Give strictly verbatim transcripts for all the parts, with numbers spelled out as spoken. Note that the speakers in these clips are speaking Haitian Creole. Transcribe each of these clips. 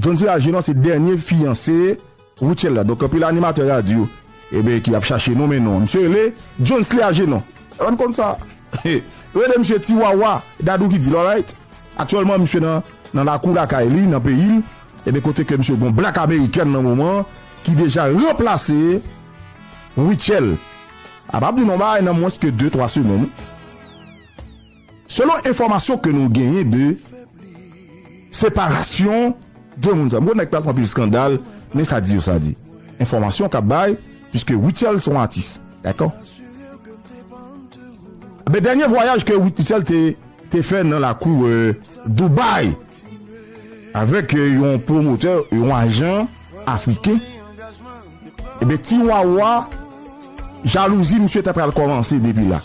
Jones Agenon se dènye fiyanse Rutshelle la. Donk, anpil animatè radyo, ebyen, ki ap chache non, men non. Misye rele Jones Agenon. Ou konn sa? Yo rele misye Ti Wawa, Dadou ki di l, alright? Aktyèlman, misye nan, nan lakou lakay li, nan peyi l. Ebyen, kote ke misye gon Black American nan moman, ki deja ranplase Rutshelle. A pa di non bagay nan mwens ke de, twa semèn. Selon enfòmasyon ke nou genyen de separasyon de moun sa. M konnen nèg pral fè anpil eskandal, men sa di yo sa di. Enfòmasyon k ap bay, piske Rutshelle se yon atis. Dakò? Men dènye vwayaj ke Rutshelle te, te fè nan lakou, euh, Dubai, avèk, euh, yon pwomotè, yon ajan afriken, ebyen, Ti Wawa, jalouzi misye ta pral kòmanse depi la.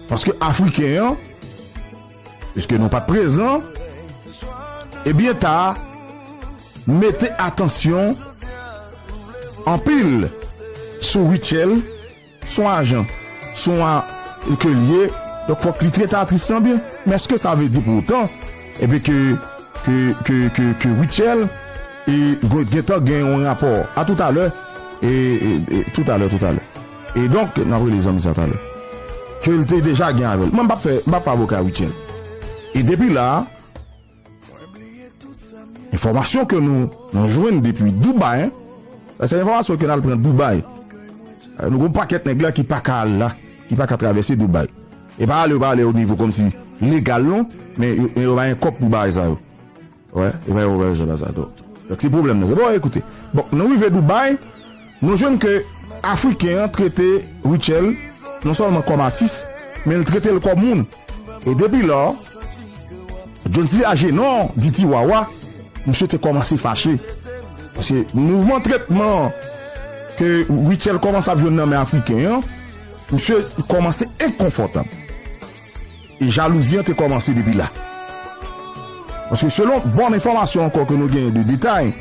Paske Afriken an, piske nou pa t prezan, ebyen, ta mete atansyon anpil sou Rutshelle, sou ajan, sou a, ke l ye. Donk, fòk li trete atris lan byen. Men èske sa vle di pou otan, ebyen, ke, ke, ke, ke, ke Rutshelle, e, gentan gen yon rapò? A toutalè, e, e, e, toutalè, toutalè. E donk, n ap rele zanmi sa talè. Ke l te deja gen avè l. Mwen, m p ap fè, m p ap fè avoka Rutshelle. E depi la, enfòmasyon ke nou, nou jwenn depi Dubai, hein, sa se enfòmasyon ke n al pran Dubai. Euh, nou gon pakèt nèg la ki pa ka al la, ki pa ka travèse Dubai. E pa ale, yo pa ale o nivo kòmsi legal non, men yo, men yo pa gen kòb pou bagay sa yo. Wè, e pa yo wè jan sa tou. Donk se pwoblèm nan. Se bon, ekoute. Bon, nou rive Dubai, nou jwenn ke Afriken an trete Rutshelle non sèlman kòm atis, men l trete l kòm moun. E depi lò, Jones Agenon di Ti Wawa, misye te kòmanse fache. Paske mouvman tretman ke Rutshelle kòmanse ap jwenn nan men Afriken an, misye kòmanse enkonfòtab. E jalouzi an te kòmanse depi la. Paske selon bon enfòmasyon ankò ke nou genyen de detay,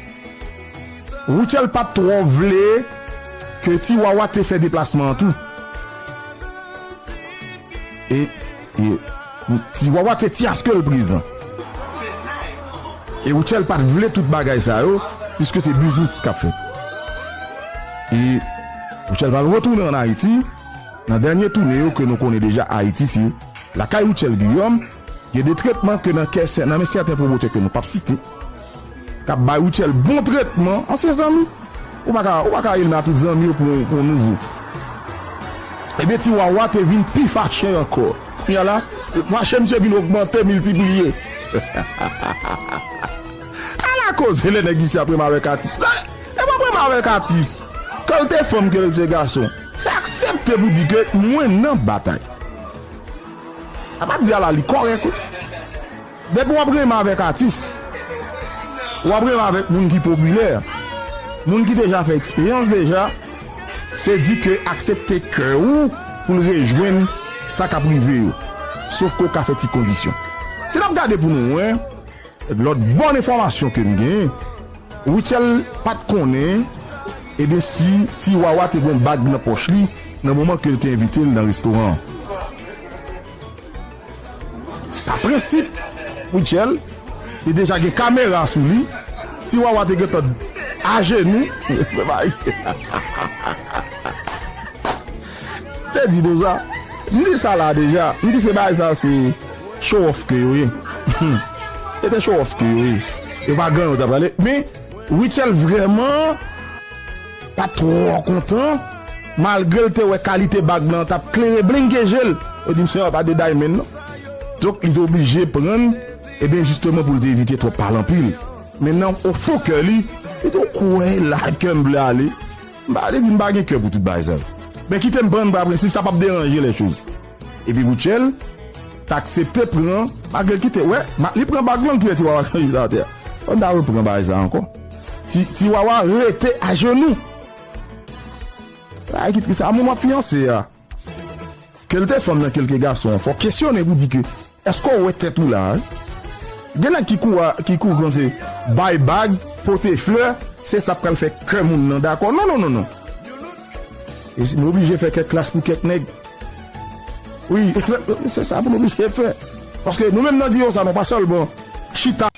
Rutshelle pa t twò vle ke Ti Wawa te fè deplasman an tou. E, e Ti Wawa te ti aske l prezan. E Rutshelle pa t vle tout bagay sa yo, piske se biznis k ap fèt. E Rutshelle pral retounen ann Ayiti. Nan dènye tounen yo ke nou konnen deja Ayiti, se lakay Rutshelle Guillaume, gen de tretman ke nan kè sè-, nan men sèten pwomotè ke nou p ap site, k ap bay Rutshelle bon tretman, ansyen zanmi. Ou pa ka, ou pa ka elme a tout zanmi yo pou, pou nouvo. Ebyen, Ti Wawa te vin pi fache ankò. Kounye a la, fache misye vin ogmante, miltipliye. Ala koze lè nèg isi ap renmen avèk atis. E pa renmen avèk atis. Ke l te fanm, ke l te gason. Se aksepte pou di ke mwen nan batay. A pa di ala li kòrèk, wi. Depi w ap renmen avèk atis, w ap renmen avèk moun ki popilè, moun ki deja fè eksperyans deja, se di ke aksepte kè ou pou l rejwenn sa k ap rive yo. Sof ke w ka fè ti kondisyon. Si n ap gade pou nou wè, lòt bòn enfòmasyon ke n genyen, Rutshelle pa t konnen, ebyen, si Ti Wawa te gen yon bag nan pòch li nan moman ke l te envite l nan restoran an. Pa prensip, Rutshelle te deja gen kamera sou li. Ti Wawa te gentan ajenou. Te di nou sa. M di sa la deja. M di se bagay sa se show off ke yo ye. Se te show off ke yo ye. Yo pa gen yo t ap pale. Men, Rutshelle vrèman pa twò kontan, malgre l te wè kalite bag lan t ap klere bling ke je l. Yo di misye pa de diamond non. Donk, li te oblije pran l, ebyen, jisteman, pou l te evite twòp pale anpil. Men nan ofon kè li, li te kwè la kè m vle ale. M pa vle di m pa gen kè pou tout bagay sa yo. Men kite m pran pa prensip, sa p ap deranje lè choz. Epi Rutshelle t aksepte pran, malgre l kite, wè, ma-, li pran bag lan, l touye Ti Wawa chita atè a. Fò n ta repran bagay sa ankò. Ti, Ti Wawa rete ajenou. Ay, ki tris, a moun w ap fiyanse a. Ke l te fanm nan, ke l te gason an, fò w kesyone pou di ke, èske w wè tèt ou la, wi? Gen nèg ki kou a, ki kou kòmsi bay bag, pote flè, se sa k pral fè kè moun nan dakò. Non, non, non, non. E nou oblije fè kèk klas pou kèk nèg. Wi, se sa pou nou oblije fè. Paske nou menm nan di yo sa, nou pa sèlman chita.